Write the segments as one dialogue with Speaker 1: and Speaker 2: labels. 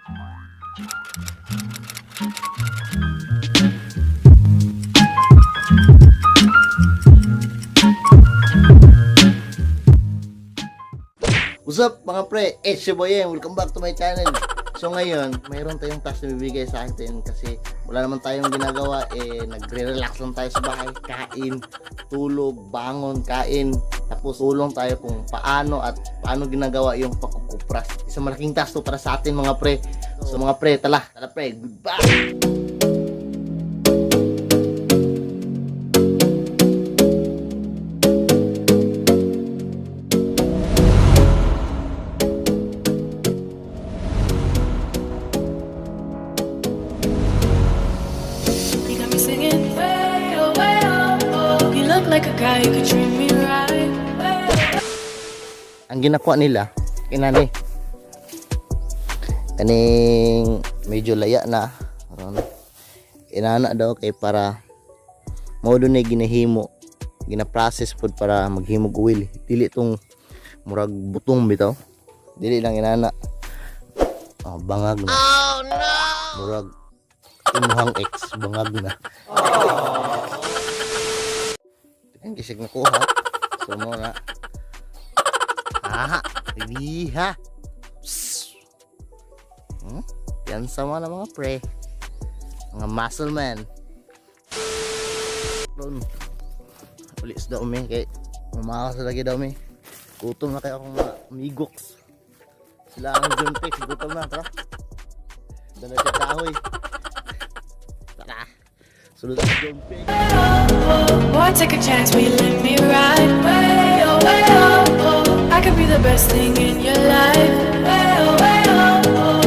Speaker 1: What's up, mga pre? It's your boy Em. Welcome back to my channel. So ngayon, mayroon tayong task na bibigay sa atin kasi wala naman tayong ginagawa eh, nagre-relax lang tayo sa bahay, kain, tulog, bangon, kain. Tapos tulong tayo kung paano at paano ginagawa yung pagkukupras. Isang malaking task to para sa atin, mga pre. So mga pre, tala, tala pre, goodbye!
Speaker 2: You got me singing way oh way oh oh. You look like a guy who could treat me right. Way, oh.
Speaker 1: Ang ginakuha nila inani, kaning medyo laya na aron inana daw kay para mao doon ay ginahimo, gina-process pod para maghimog oil. Dili tong murag butong bitaw, dili lang inana. Oh, bangag na. Oh no, murag imuhang ex, bangag na. Ang kisig nakuha, so mo na. Aha, bibiha. Psst. Yan sa mga mga pre. Mga muscle man. Ron. Ulis daw mi kay umakas na lagi daw mi. Gutom na kayo akong mga amigoks. Sila ang Juntex, gutom na, tara. Dala siya kahoy. Tara. Sunod ang Juntex.
Speaker 2: Boy, take a chance, will you let me ride? Way oh way oh oh. I could be the best thing in your life. Way oh way oh oh.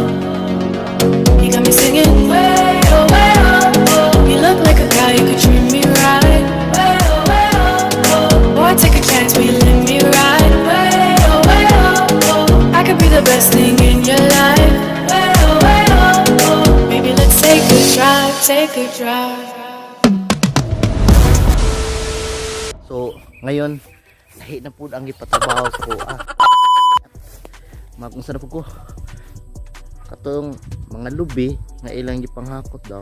Speaker 2: You got me singing way oh oh. You look like a guy who could treat me right. Way oh oh. Boy, take a chance, will you let me ride? Way oh oh. I could be the best thing in your life. Way oh oh. Maybe let's take a drive, take a drive.
Speaker 1: So, ngayon, lahi na po ang gipatrabaho sa kuha. Magunsa na po ko. Katong mga lubi nga ilang gipanghakot daw.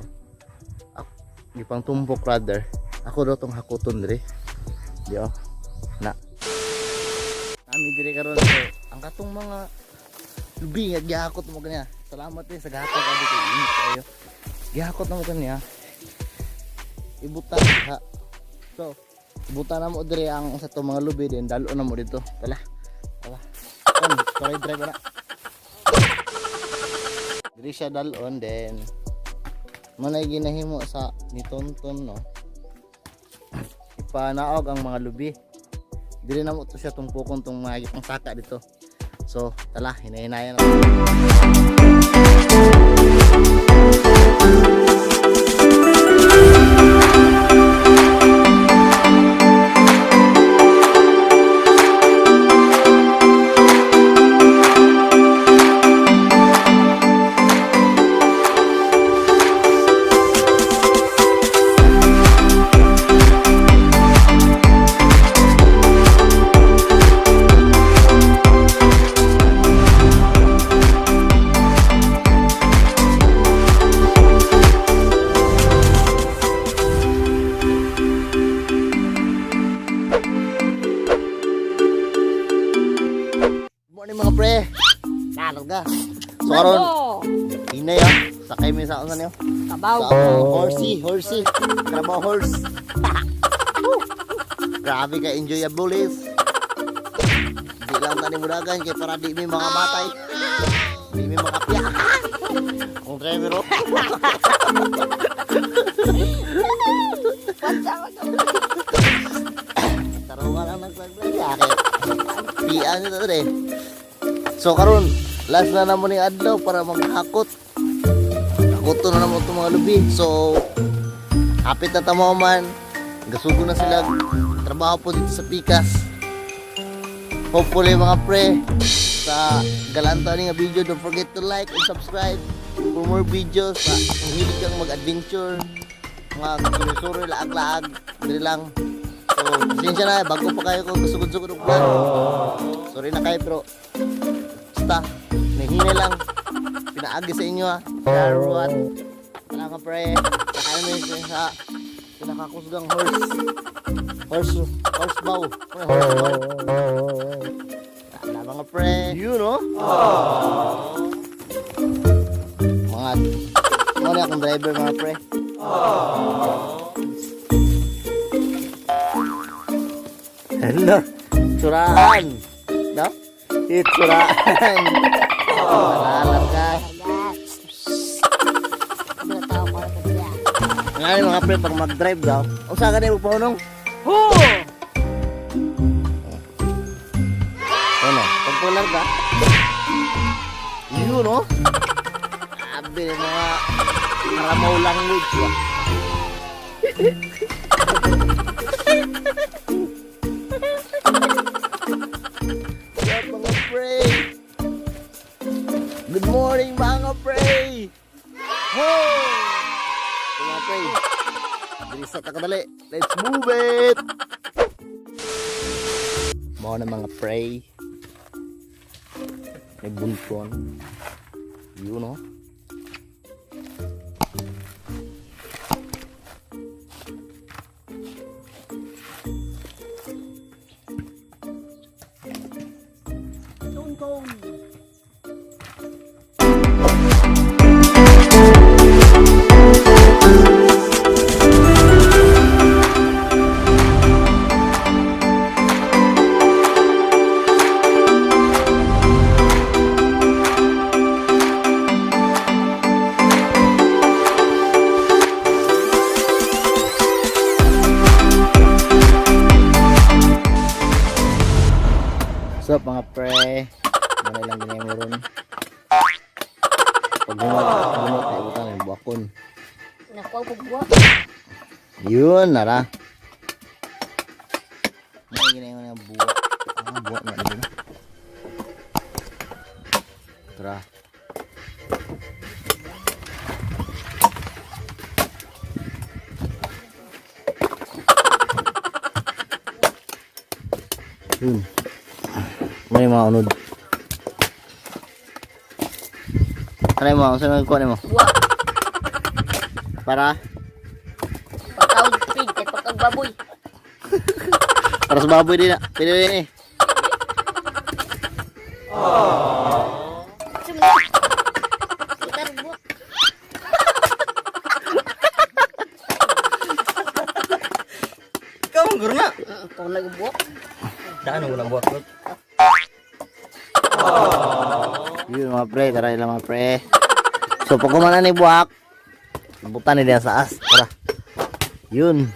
Speaker 1: Ako, gipangtumbok rather. Ako daw tong hakoton dire. Di oh. Na. Nami dire karon, so, ang katong mga lubi nga gihakot mo kaniya. Salamat eh sa gihakot abi kay init kayo. Gihakot na mo kaniya. Ibutang ha. So, buta na mo dire ang sa to mga lubi din dalo na mo dito. Tala. Tala. Kon, sorry drive na. Diri siya dalon then manay ginahimo sa ni Tonton, no. Ipanaog ang mga lubi. Diri na mo to siya tumpukon tong mga gipang saka dito. So, tala, hinahinayan na. Good morning, mga pre. Nalog ka. So karon, hinay ah. Sakay mi sa ano niyo?
Speaker 3: Kabaw.
Speaker 1: Sa horsey, horsey. Carabao horse. Woo! Grabe ka enjoyable is. Di lang tani mudagan kay para di mi mga matay. Di mi mga piya. Ang driver oh. Tarungan ang naglag-lag kay piya nito to eh. So karon, last na namo ni adlaw para maghakot. Hakoto na namo itong mga lubi. So, hapit na tamaw man. Gasugo na sila. Trabaho po dito sa Pikas. Hopefully mga pre, sa galanto ani nga video, don't forget to like and subscribe for more videos. Sa kung hilig kang mag-adventure, mga surusuro, laag-laag, diri lang. So, pasensya na, bago pa kayo kung sugod-sugod og vlog. Sorry na kayo pero basta, nahina lang. Pinaagi sa inyo ha. Charot. Wala ka pre. Saka namin sa pinakakusgang horse. Horse, horse bow. Horse bow. Wala mga pre. Yun oh. Mga, mga akong driver mga pre. Hello. Tsuraan. No? Itsuraan. Malalat ka. Nga mga pre, pag mag-drive daw, ang saan ka na yung paunong?
Speaker 3: Ho!
Speaker 1: Ano? Pag palarga, yun oh. Grabe na mga Karamaw language ba? What's up mga pre? Good morning mga pre! Ho! So, mga pre, bilis na kadali. Let's move it! Mao na mga pre. May bunton. Yun oh. What's up mga pre? Ano lang ginay mo ron? Pag gumat, gumat, ay butang yung buwakon.
Speaker 3: Nakuha ko buwa.
Speaker 1: Yun, nara. Ano ginay mo na buwak? Ah, buwak na din. Tara. Yun. May mga unod. Ano mo? Saan mo kuha mo?
Speaker 3: Buwa.
Speaker 1: Para?
Speaker 3: Pagkaog pig kay pagkaog baboy.
Speaker 1: Para sa baboy din na. Pwede din eh.
Speaker 3: Sumunod. Itar buwa.
Speaker 1: Ikaw ang guro na.
Speaker 3: Ikaw na yung buwa.
Speaker 4: Daan mo lang buwak.
Speaker 1: Yun mga pre, tara ila mga pre. So pag kumana ni buhak, butan ni sa as. Tara. Yun.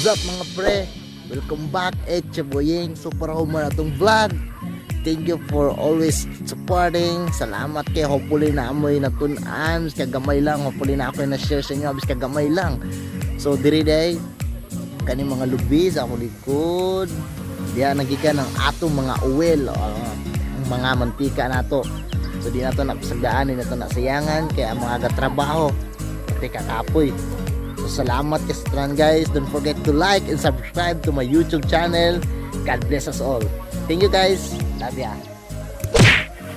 Speaker 1: What's up mga pre? Welcome back. It's your boy Yeng. Super Homer atong vlog. Thank you for always supporting. Salamat kay hopefully na amoy natun-an. Bisag gamay lang. Hopefully na ako na-share sa inyo. Bisag gamay lang. So diri day kani mga lubi sa akong likod. Diha nagikan ang atong mga oil o ang mga mantika nato. So di nato na pasagdaan, di nato na sayangan kay ang mga gatrabaho pati kakapoy. So salamat kay sa tanan, guys. Don't forget to like and subscribe to my YouTube channel. God bless us all. Thank you, guys. Love ya.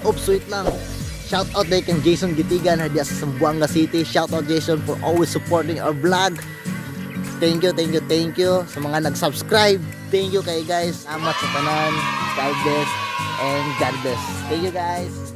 Speaker 1: Oops, wait lang. Shout out kay kang Jason Gitigan diya sa Zamboanga City. Shout out, Jason, for always supporting our vlog. Thank you, thank you, thank you sa mga nag-subscribe. Thank you kay guys. Salamat sa tanan. God bless and God bless. Thank you, guys.